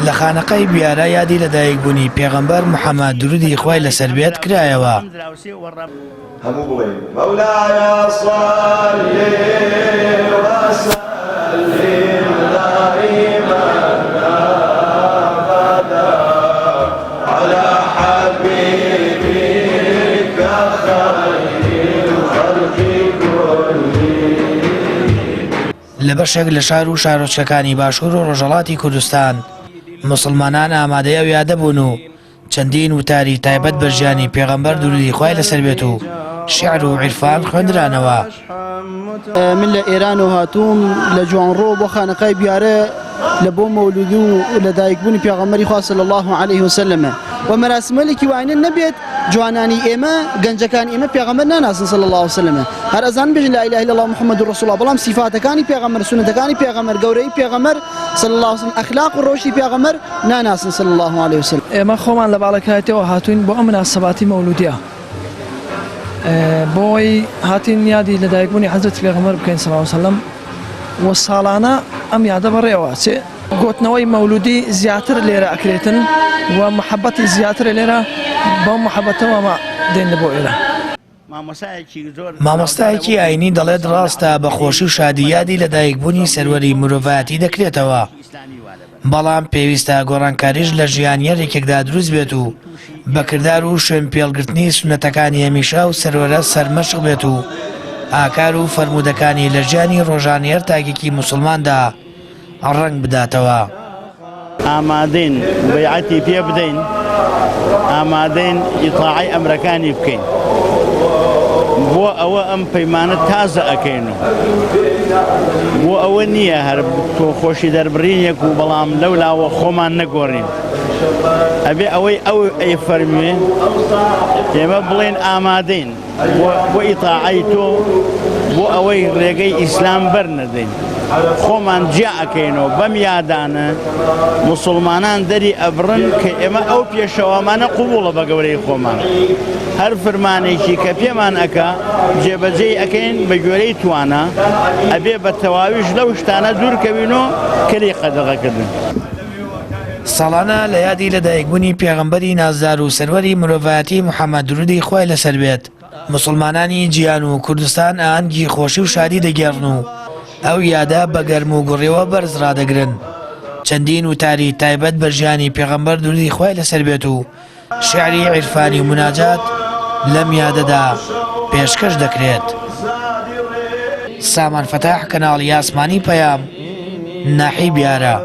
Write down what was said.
لە خانەقای بیارە یادی لەدایکبوونی پێغەمبەر محەمەد درودی خوای لەسەر بێت کرایەوە. هەموو بڵێین، مولای صل وسلم دائما ابدا علی حبیبک خیر الخلق کلهم. لە بەشێک لە شار و شارۆچکەکانی باشوور و ڕۆژهەڵاتی کوردستان موسڵمانان ئامادەی ئەو یادە بوون و چەندین وتاری تایبەت بە ژیانی پێغەمبەر دروودی خوای لەسەر بێت و شیعر و عیرفان خوێندرانەوە. من لە ئێرانەوە هاتووم لە جوانڕۆ بۆ خانەقای بیارە لە بۆ مەولود و لە دایکبوونی پێغەمبەری خوا صلی الله علیه وسلم و مەراسمەلێکی واینە نەبێت جوانانی ئێمە گەنجەکانی ئێمە پێغەمبەر ناناسن صلی الله علیه وسلم هەر ئەزان بژن لا اله الا الله محمد رسول الله بەڵام سیفاتەکانی پێغەمبەر سوننەتەکانی پێغەمبەر گەورەی پێغەمبەر صلی الله علیه وسلم ئەخلاق و ڕەوشی پێغەمبەر ناناسن صلی اللە علیە وسلم. ئێمە خۆمان لە باڵەکایەتیەوە هاتووین بۆ ئەم مناسەباتی مەولودیە بۆ ئەوەی هاتین یادی لەدایکبوونی حەزرەتی پێغەمبەر بکەین صلی اللە علیە وسلم و ساڵانە ئەم یادە بەڕێوە ئەچێ. گۆتنەوەی مەولودی زیاتر لێرە ئەکرێتن و محەبەتی زیاترە لێرە بەو محەبەتەوە ئەمە دێن بۆ ئێرە. مامۆستایەکی ئاینی دەڵێت ڕاستە بە خۆشی و شادی یادی لەدایکبوونی سەروەری مرۆڤایەتی دەکرێتەوە، بەڵام پێویستە گۆڕانکاریش لە ژیانی هەر یەکێکدا دروست بێت و بە کردار و شوێنپێڵگرتنی سوننەتەکانی هەمیشە ئەو سەروەرە سەرمەشق بێت و ئاکار و فەرموودەکانی لە ژیانی ڕۆژانەی هەر تاکێکی موسڵماندا ڕەنگ بداتەوە. ئامادەین بەیعەتی پێ بدەین، ئامادەین ئیتاعەی ئەمرەکانی بکەین. بۆ ئەوە ئەم پەیمانە تازە ئەکەین و بۆ ئەوە نییە هەر تۆ خۆشی دەربڕینێک و بەڵام لەو لاوە خۆمان نەگۆڕین. ئەبێ ئەوەی ئەو ئەیفەرموێ ئێمە بڵێن ئامادەین. بۆ ئیتاعەی تۆ بۆ ئەوەی ڕێگەی ئیسلام بەر نەدەین خۆمان جیا ئەکەینەوە بەم یادانە موسڵمانان دەری ئەبڕن کە ئێمە ئەو پێشەوامانە قوبوڵە بە گەورەی خۆمان هەر فرمانێکی کە پێمان ئەکا جێبەجێی ئەکەین بە گوێرەی توانا ئەبێ بە تەواویش لەو شتانە دوورکەوینەوە کە لێی قەدەغەکردن. ساڵانە لە یادی لەدایکبوونی پێغەمبەری نازدار و سەروەری مرۆڤایەتی محەمەد درودی خوای لەسەر بێت، موسڵمانانی جیهان و کوردستان ئاهەنگی خۆشی و شادی دەگێڕن و ئەو یادە بە گەرم و گوڕیەوە بەرز ڕادەگرن. چەندین وتاری تایبەت بە ژیانی پێغەمبەر درودی خوای لەسەر بێت و شیعری عیرفانی و موناجات لەم یادەدا پێشکەش دەکرێت. سامان فەتاح کەناڵی ئاسمانی پەیام، ناحیەی بیارە.